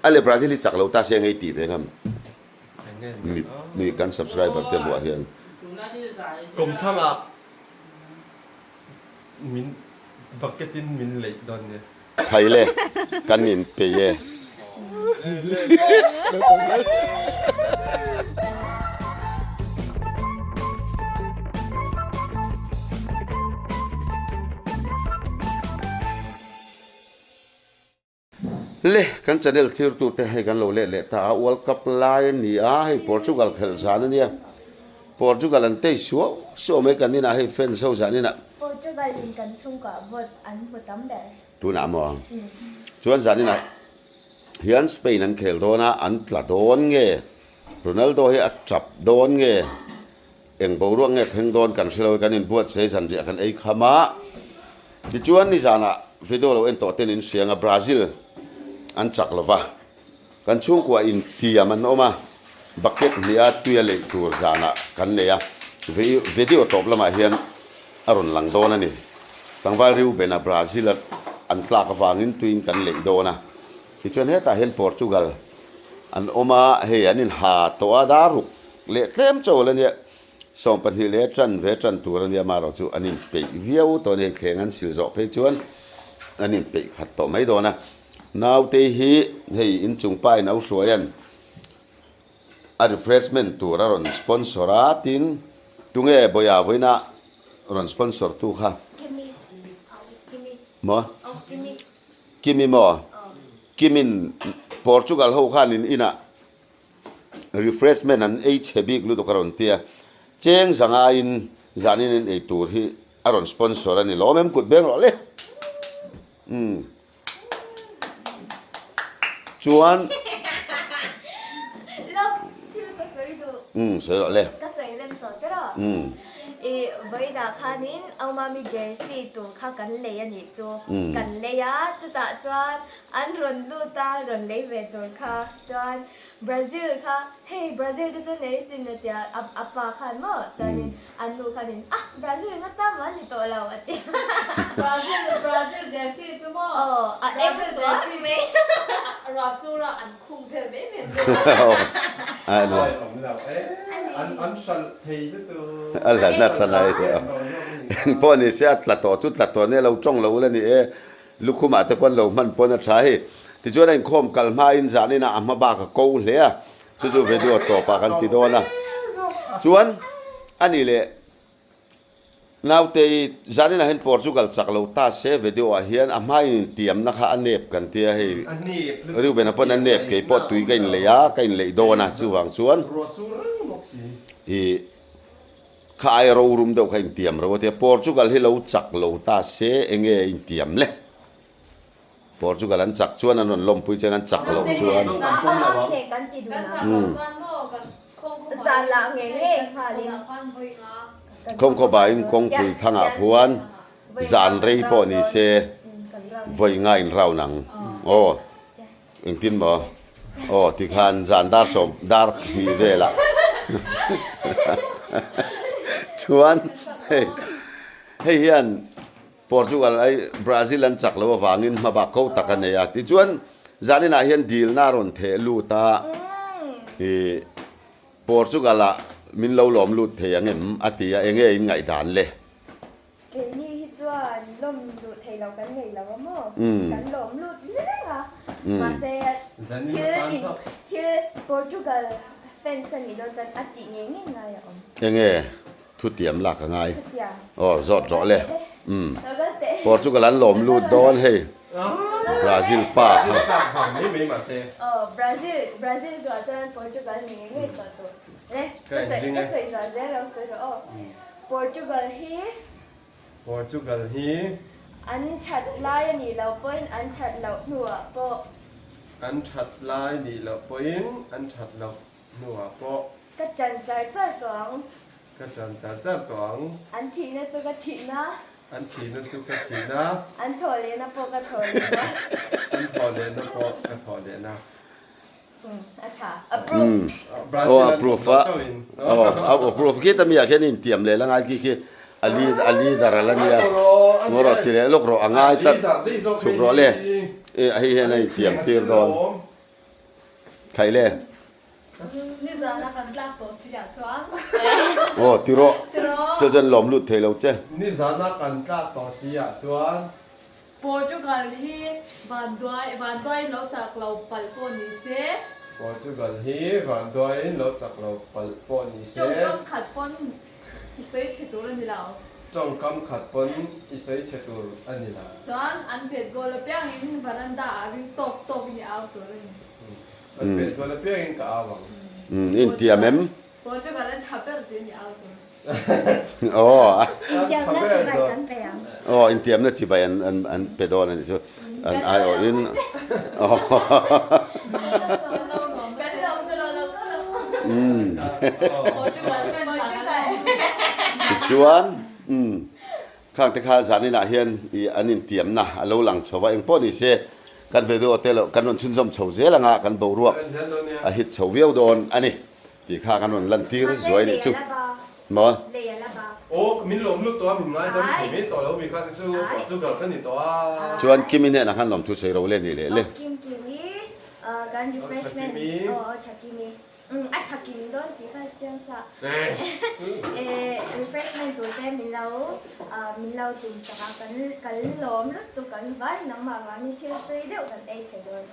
A le Brazil hi chak lo ta se ngei tih ve ngam mi mi kan subscriber te hmuh ah hian. Kawmthlang ah min bucket in min leih dawn nia. Thai le kan in peih e. Le kan channel thirtute hei kan lo let leh ta a, World Cup lai a ni a, hei Portugal khelh zan a nia, Portugal an tei suau suau mai kan inah hei fans ho zan inah. Portugal in kan chhungkua vote an hmu tam ber. Tunah maw? Chuan zan inah hian Spain an khel dawn a, an tla dawn nge? Ronaldo hi a tap dawn nge? Eng boruak nge thleng dawn kan hre lo e, kan inbuatsaih zanriah kan ei kham a. Tichuan nizanah video lo en tawh ten in hriang a, Brazil an chak lo va, kan chhungkua intiam an awm a, bucket hnih a tui a leih tur zanah kan nei a, video tawp lamah hian a rawn lang dawn a ni. Tlangval Reuben-a Brazil a an tlak avangin tuiin kan leih dawn a, tichuan hetah hian Portugal an awm a, hei an inha tawh a, dar ruk Leh tlem chawl a nia, 12 leh tan ve tan tur a nia marawh chu an inpeih viau tawh a ni, thleng an sil zawh phei chuan an inpeih khat tawh mai dawn a. Naute hi hei inchung pa in Auhruaia'n a refreshment tur a rawn sponsor a, tin tunge Bawia vawiina rawn sponsor tu kha? Maw? Kimi maw? Kimin Portugal ho khan in inah Refreshment an ei chhe bik lutuk a rawn ti a, cheng zangaiin zanin in ei tur hi a rawn sponsor a ni lawm em kut beng rawh le. Umm. Chuan. Love thil ka sawi duh. Umm sawi rawh le. Ka sawi rem tawh te rawh. Umm. I vawiinah khanin Aumami jersey tur kha kan lei a nih chu. Kan lei a, chutah chuan an rawn lut a, rawn lei ve tur kha chuan Brazil kha hei Brazil te chu nei sin a tia a a pa khan maw chuanin an nu khanin ah Brazil nga tam an ni tawh lo a tia. Brazil Brazil jersey chu maw Aw a eng Brazil tuar jersey mai. chu Rasura an khum vel mai mai an A An awm lo e an an hralh thei lutuk. A hlan a tha nai tawh engpawh ni se a tla tawh chu tla tawh nia lo tawng lo ula ni e. Lukhumah te pawn lo hman pawn a tha hei. Tichuan a inkhawm kal hmain zanin ah a hma bak a ko hle a, chu chu video tawpah kan ti dawn a. Chuan a ni leh naute zanin ah hian Portugal chak lo ta se video ah hian a hmain intiamna kha a nep kan tia hei. Reuben-a pawn a nep kei pawh tui ka inleih a, ka inleih dawn a chuvang chuan ih. Kha ai rorum deuh kha intiam ro a tia, Portugal hi lo chak lo ta se enge intiam le? Portugal an chak chuan an rawn lawmpui chiang an chak loh chuan. Khawngkhaw bain kawngpui thlangah khuan zan rei pawh ni se vawi nga in round ang aw. Engtin maw? Aw tikhan zan dar sawm dar hnih velah chuan hei hei hian Portugal ai Brazil an chak loh avangin hma bak ko tak a nei a tichuan zaninah hian dilna a rawn theh lut a ih Portugal ah min lo lawm lut thei ang em a ti a enge in ngaihdan le? Keini hi chuan lawm luh theih loh kan nei lo a maw? Kan lawm lut reng a. Mahse thil in thil Portugal fans a nih dawn chuan a tih ngei ngei ngai a awm. Enge thutiam lak a ngai? Thutiam. Aw zawt rawh le. Umm. Portugal an lawm lut dawn hei. Brazil pa kha. Aw Brazil Brazil zuah chuan Portugal ni ngei ngei tawh tur. Le ka sawi ka sawi zuah zel lo sawi rawh aw. Portugal hi. Portugal hi. An that lai a nih loh pawhin an that loh hnuah pawh. An that lai nih loh pawhin an that loh hnuah pawh. Ka ṭan char char tawh ang. Ka ṭan char char tawh ang. An thihna chu ka thihna. An thihna chu ka thihna. An thawh lehna pawh ka thawh lehna. An thawh lehna pawh ka thawh lehna. A tha. Approve. Aw approve a. Aw approve khi ta mi ah khian intiam leh la ngai khi khi a lead a leader a la nia. Ngaw rawh ti leh lawk rawh a ngai tlat. Chhuk rawh le. E hei hian a intiam tir dawn. Khai le. Nizana kan tlak tawh si ah chuan. Aw tiraw. Chu chuan lawm lut thei lo che. Nizana kan tlak tawh si ah chuan. Portugal hi vanduai vanduaiin lo chak lo palh pawh ni se. Portugal hi vanduaiin lo chak lo palh pawh ni se. Tawngkam khat pawn i sawi chhe tur a ni lo. Tawngkam khat pawn i sawi chhe tur a ni lo. Chuan an pet goal apiangin veranda ah ring tawk tawkin i au tur a ni. An pet goal apiangin ka au ang. Intiam em? Portugal an tha ber tih a ni au tur. Aw. Intiamna chibai kan pe ang. Aw, intiamna chibai an an an pe dawn a nih chu. An aiawhin. Tichuan, khang te kha zaninah hian ih an intiamna a lo lang chho va, engpawh ni se kan video te lo kan rawn chhunzawm chho zel anga kan boruak a hit chho viau dawn a ni. Tih kha kan rawn lantir zuai nih chu maw? Aw min lawm lut tawh a, min ngaidam thei mai tawh lo mi kha te chu Portugal ka ni tawh a. Chuan Kimi hnenah khan lawmthu sawi ro le nih leh le. Aw Kim Kimi kan refreshment aw aw tha Kimi umm a tha Kim dawn tih kha chiang sa eh refreshment tur te min lo min lo tum sak a kan kan lawm lutuk kan vai nangmah vangin thil tui deuh kan ei thei dawn.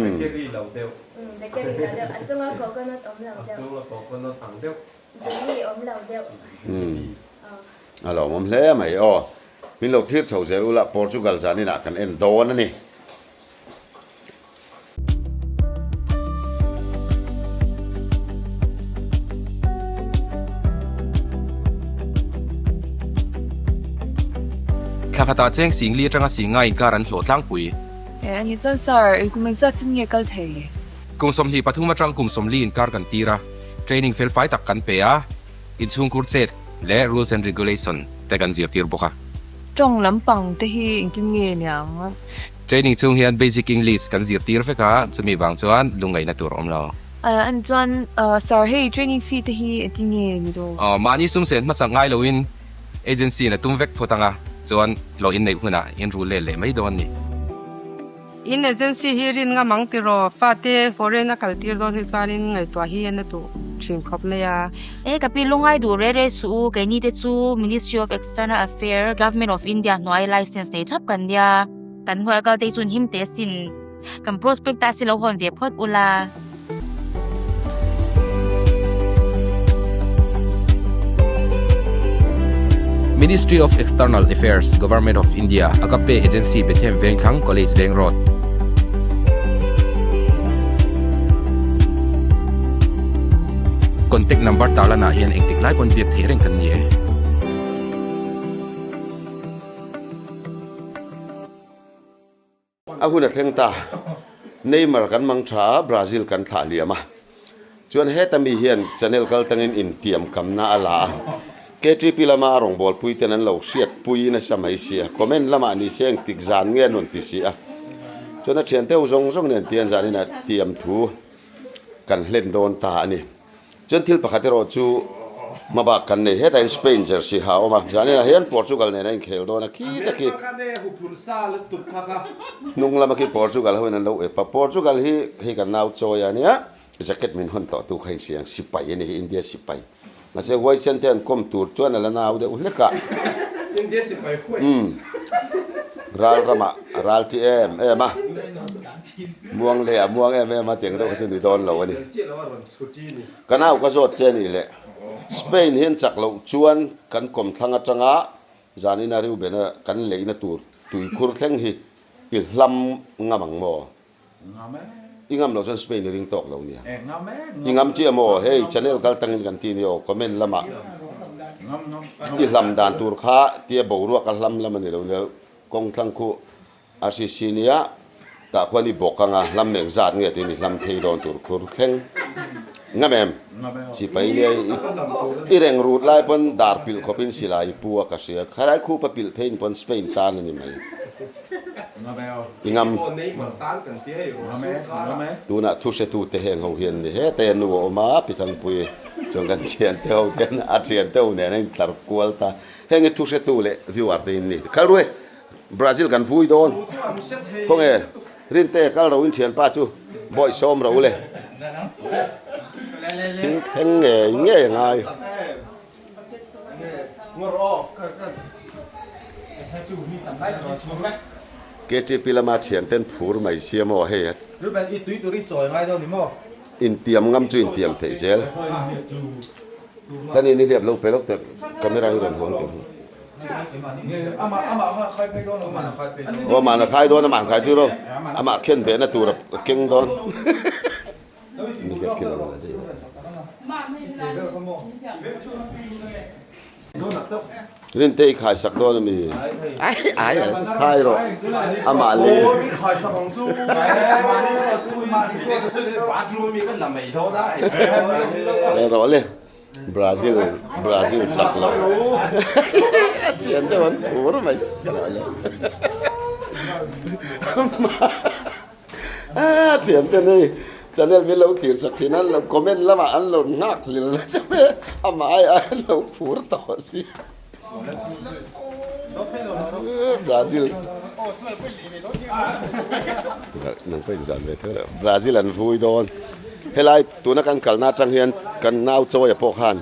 Bakery lo deuh. Bakery lo deuh. A chunga coconut awm lo deuh. A chunga coconut ang deuh. Jelly awm lo deuh. A lawmawm hle mai aw. Min lo thlir chho zel ula Portugal zaninah kan en dawn a ni. Thla khatah cheng singli atanga singa inkar an hlawh tlangpui. E a ni chuan sir, eng kum engzat chin nge kal thei? Kum 23 atang kum 40 inkar kan tir a, training fel fai tak kan pe a, inchhungkhur chet leh rules and regulation te kan zirtir bawk a. Tawng lampang te hi engtin nge niang? Training chhung hian basic English kan zirtir vek a, chumi vang chuan lungngaihna tur a awm lo. A ni chuan sir, hei training fee te hi engtin nge ni dawn? Mahni sumsen hmasa ngai loin Agency in a tum vek phawt ang a, chuan hlawh in neih hunah in rul let leh mai dawn ni. In agency hi rin ngam ang tiraw? Fate foreign a kal tir dawn hi chuanin ngaihtuah hi a na duh thin khawp mai a. E ka pi lungai duh re re suh u, keini te chu Ministry of External Affair, Government of India hnuai license nei thlap kan nia, kan hnuai kal te hi chuan him teh sin. Kan prospectus hi lo hawn ve phawt ula. Ministry of External Affairs, Government of India, Agape Agency Bethlehem Vengthlang College Veng Road. Contact number tarlanah hian engtik lai pawn biak theih reng kan ni e. A hun a thleng ta. Neymar kan mang tha a, Brazil kan thlah liam a. Chuan heta mi hian channel kal tangin intiam kamna a la a. KTP lama a rawngbawlpui ten an lo hriatpui nasa mai si a. Comment lamah ni se engtik zan nge an rawn ti si a. Chuan a thiante ho zawng zawng nen tian zanin a tiam thu kan hlen dawn ta a ni. Chuan thil pakhat erawh chu hmabak kan nei hetah hian Spain jersey ha a awm a, zaninah hian Portugal nen a inkhel dawn a, khi tak hi hnung lama khi Portugal ho in an lo ep a, Portugal hi hei kan nau chawi a nia, jacket min hawn tawh tu kha insi ang, sipai a ni hi, India sipai, mahse huaisen te an kawm tur chuan a la nau deuh hlek a, ral ramah ral chi em em a, muang leh a muang em em a tiang deuh kha chu ni dawn lo a ni. Ka nau ka zawt che nih leh Spain hian chak loh chuan kan kawmthlang atanga zanina Reuben-a kan leina tur tuikhur thleng hi i hlam ngam ang maw? I ngam loh chuan Spain i ring tawk lo nia. I ngam chiah maw? Hei channel kal tangin kan ti nia aw comment lamah i hlam dan tur kha tia boruak a hlam lam a ni lo nia kawngthlang khuh RCC nia tah khuan i bawk anga hlam eng zat nge tiin i hlam phei dawn tur khur thleng ngam em? Sipai nia i reng rut lai pawn dar pilh khawpin silai i pu a ka hria khalai khupa pilh phei in pawn Spain tan a ni mai. I ngam tunah thu hretu te heng ho hian ni hete nu a awm a Pithangpui chuan kan thiante ho ten a thiante ho nen a intlar kual ta heng hi thu hretu leh viewer te in ni kal ru e. Brazil kan vui dawn. Khawnge Rinte kal ro in thianpa chu bawi sawm ro le. Thil thleng ngei ngei a ngai. KTP lama thianten phur mai sia maw hei a. Intiam ngam chu intiam theih zel. Kan in hi hliap lo pe lawk teh camera hi rawn hawn teh. Aw amah a khai dawn amah an khai tir aw amah khen behna tur a keng dawn. Ni hian kil ang Rinte i khai sak dawn ami? Ai ai khai rawh amah le. Le rawh le Brazil Brazil chak lo a thian deuh an phur mai ka rawh le. A thian te nei channel min lo thlir sak thin a an lo comment lamah an lo nghak hlil nasa mai a amah ai ai an lo phur tawh si Brazil nang pawh inzan ve theuh lo Brazil an vui dawn helai tuna kan kalna atang hian kan nau chawia pawh khan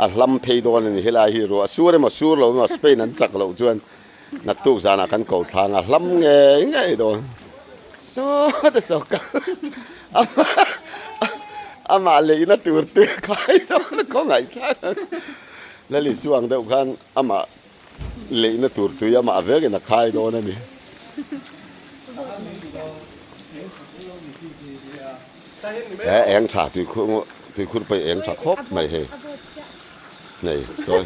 a hlam phei dawn a ni helai hi ruah sur emaw sur lo emaw Spain an chak loh chuan. Naktuk zanah kan ko thlang a hlam ngei ngei dawn. Saw te saw kal amah leina tur te khai dawn a khawngaih thlak ang. Lali suang deuh khan amah leina tur tui amah vekin a khai dawn a ni. He eng tha tuikhur tuikhur pawh eng tha khawp mai hei. Nei chawi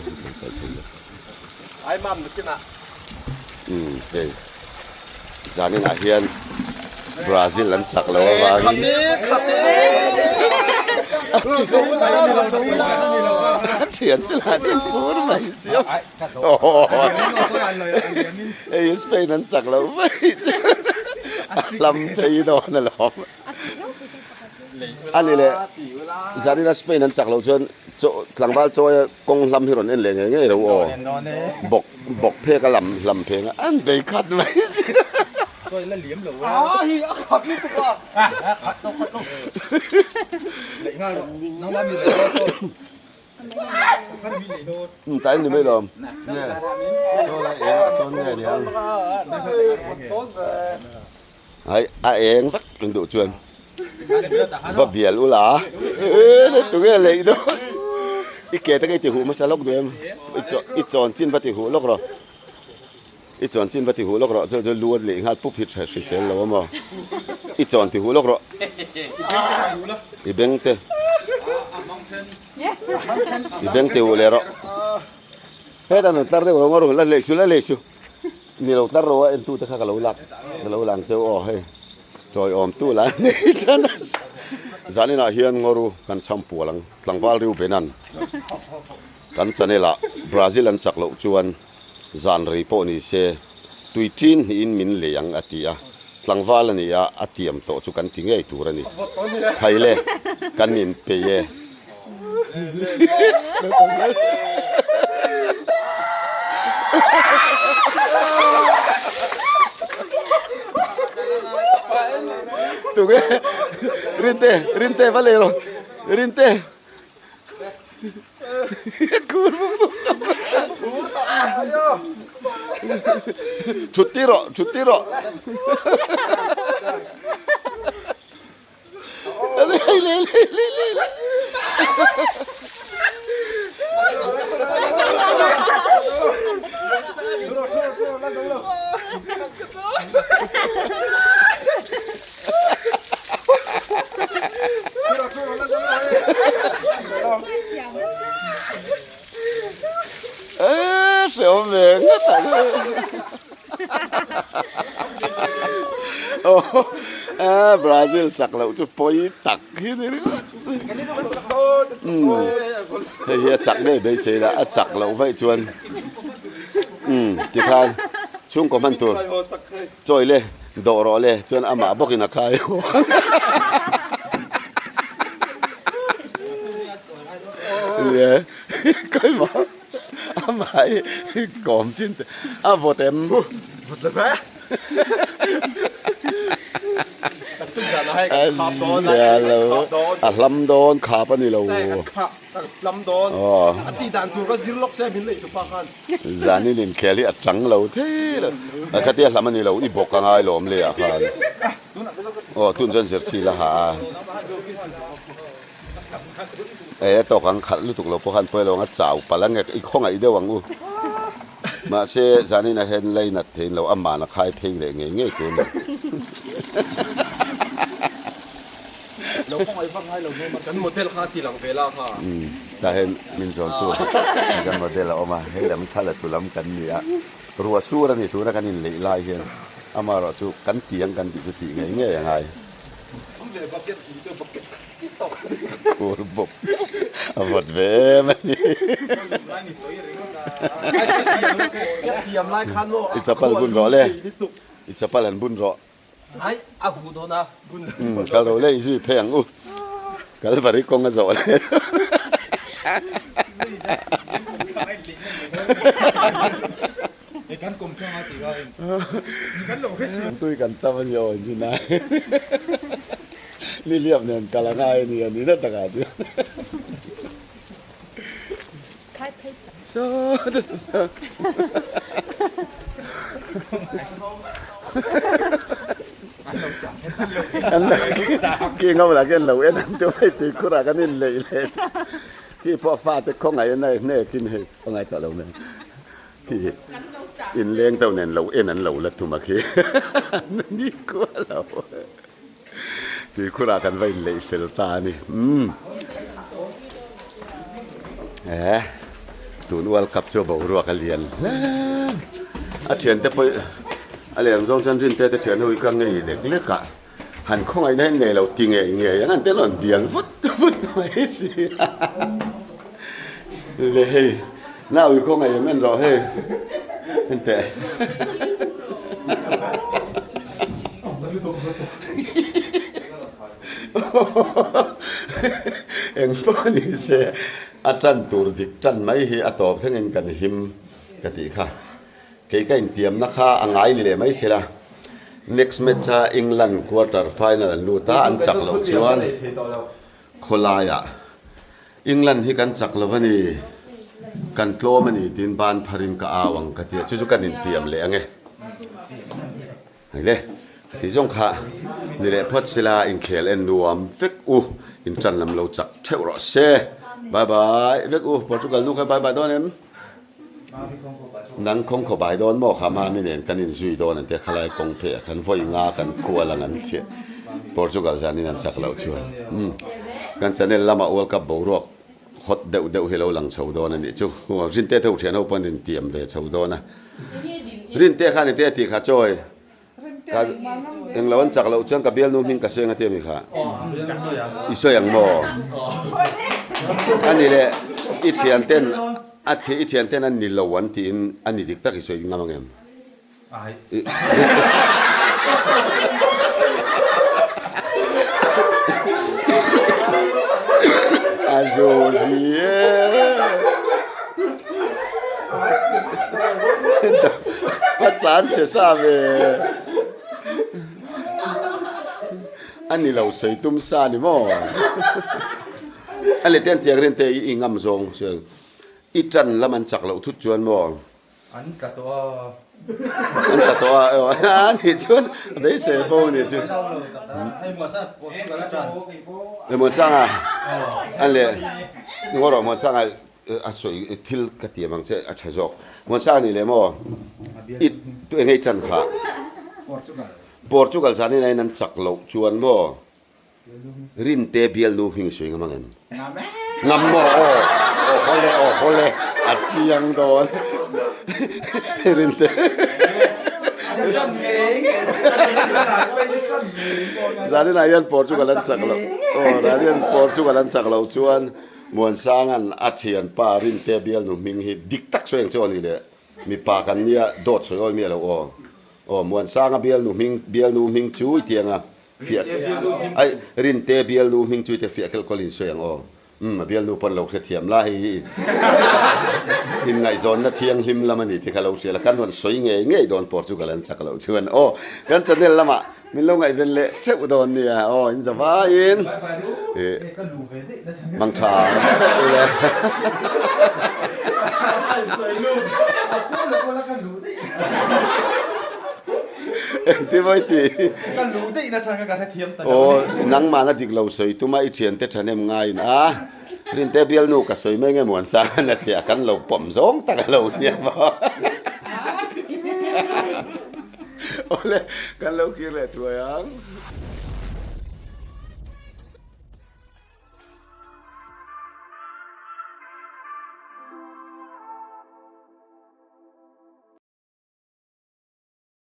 Ai mam na kinah. Umm hei zanin ah hian Brazil an chak lo avangin a thian te lah chu fur mai sia hei Spain an chak lo mai chu a hlam phei dawn alawm. A ni leh, Zarina Spain an chak loh chuan tlangval chawia kawng hlam hi rawn en leh ngei ngei ro aw. Bawk bawk phek a lam hlam pheng a, an bei khat mai si. Tlai ni mai lawm. Nge, saw lai eng ah sawn nge niang. Ai a eng vek ang duh chuan va bial ula tunge lei dawn i ke te ka i ti huh hmasa lawk duh em i chawn chin va ti huh lawk rawh i chawn chin va ti huh lawk rawh chu chu lu a leh nghal pup hi tha hrisel lo a maw i chawn ti huh lawk rawh i beng te i beng ti huh leh rawh hetah an tlar deuh lo ngaw la lei su la lei su. Ni lo tlar ro a entu te kha ka lo lak ka lo lang cheu aw hei chawi awm tu lah nei than a zanin ah hian ngawru kan chham pual ang tlangval riu benan kan channel ah Brazil an chak loh chuan zan rei pawh ni se tui tin hnihin min lei ang a ti a tlangval a ni a a tiam tawh chu kan ti ngei tur a ni khaile kan in pei e. Tunge Rinte Rinte va lei rawh Rinte Kur Thut tir rawh thut tir rawh. Hreawm ve ngawt ang. Brazil chak loh chu pawi tak hi ni ringawt. Hei hi a chak ngei beisei la, a chak loh vaih chuan tikhan chhungkaw hman tur chawi le dawh rawh le chuan amah bawkin a khai haw ang. Keimah. Amah hi kawm chin te a vawt em? Vawt lo ve. Tak tuk zan ah hei. A lo a hlam dawn khap a ni lo. Zanin inkhel hi a chang lo thei lo. A khatia hlam a ni lo i bawk a ngai lawm le ah khan. Aw tun chuan jersey la ha a. E a tawk ang khalh lutuk lo pawh khan pawi lo ang a chau palh ang e i khawngaih deuh ang u. Mahse zanin ah hian lainat theiin lo aman a khai phei leh ngei ngei tur a ni. Lo khawngaih vak ngai lo hmel a. Kan model kha ti lang ve la kha. Umm tah hian min zawn tu kan model a awm a, hei lam thla la tu lam kan ni a, ruah sur a ni tuna kan inleih lai hian amaherawh chu kan ti ang kan tih chu tih ngei ngei a ngai. Khur bawp a vawt ve em a ni. I chapal bun rawh le, i chapal han bun rawh. Kal ro le i zui phei ang u. Kalvari kawng a zawh le. Tui kan tam a ni aw engtin a ni liam nen kal a ngai a ni a ni na takah chuan. Khi ngau lah khian lo en an tum hei tui khurah kan inleih leh khi pawh fate khawngaih a nei hnekin hei pangai tawh lo mai. Khi inleng deuh nen lo en an lo la tum a khi ni kual lo tui khurah kan va inleih fel ta a ni umm eh tun World Cup chu boruak a lian hle a thiante pawh a lian zawng chuan Rinte te thian ho hi ka ngei lek lek a. Han khawngaihna hi nei lo ti ngei ngei ang an te rawn bial vut vut mai si a le hei nau i khawngaih em en rawh hei en teh eng pawh ni se a tan tur dik tan mai hi a tawp thlengin kan him ka tih kha. Kei ka intiamna kha a ngai ni leh mai sela, next match a England quarter final an lut a, an chak loh chuan khawlaiah England hi kan chak lo a ni, kan tlawm a ni tiin ban pharin ka au ang ka ti a, chu chu kan intiam leh ang e. Hei le, ka ti zawng kha ni leh phawt sela inkhel en nuam vek u, in tan lam lo chak theuh rawh se. Bye bye vek u, Portugal nu kha bye bye dawn em? Nang kawng khaw bai dawn maw kha mami nen kan inzui dawn an tia khalai kawng phei ah khan vawi nga kan kual ang an tia Portugal zanin an chak loh chuan umm kan channel lamah World Cup boruak hot deuh deuh hi lo lang chho dawn a nih chu Rinte te u thian ho pawn intiam ve chho dawn a Rinte khan ite a tih kha chawi Ka englo an chak loh chuan ka bialnu hming ka sawi ang a ti a mi kha? I sawi ang maw? A ni leh i thian ten a thi i thian ten an ni lo an tiin a ni dik tak i sawi ngam ang em? A zu zi e. A tlan che sa ve. A ni lo sawi tum sa ni maw. A leh ten tiang rin te i ngam zawng chuan i tan lam an chak loh thut chuan maw. An tla tawh a. An tla tawh a a nih chuan a beisei bo a nih chu. Muansanga a leh ngaw rawh Muansanga A sawi thil ka ti avang che a tha zawk. Muansa ni leh maw? I tu eng hei chan kha? Portugal zanin a in an chak loh chuan maw? Rinte bialnu hming sawi ngam ang em? Ngam maw? Aw aw hawle aw hawle a chiang dawn. Rinte Zanin ah hian Portugal an chak loh aw zanin Portugal an chak loh chuan Muansanga'n a thianpa Rinte bialnu hming hi dik tak sawi ang chu a ni le. Mipa kan nia dawt sawi awi miah lo aw. Aw Muansanga bialnu hming bialnu hming chu i tiang a fiah ai Rinte bialnu hming chu i te fiah kelh kawlin sawi ang aw. Umm a bialnu pawn lo hrethiam la hei hi inngaihzawnna thianghlim lam a ni tih kha lo hria la kan rawn sawi ngei ngei dawn Portugal an chak loh chuan aw kan channel lamah. Min lo ngaihven leh theuh dawn nia aw in za vaiin ih mang tha vek ule. Engti mawi ti? Aw nangmahna dik lo sawi tuma i thiante thahnem ngaiin a Rinte bialnu ka sawi mai nge Muansang a na tia kan lo pawm zawng tak a lo nia maw. Awle, kan lo kir leh thuai ang.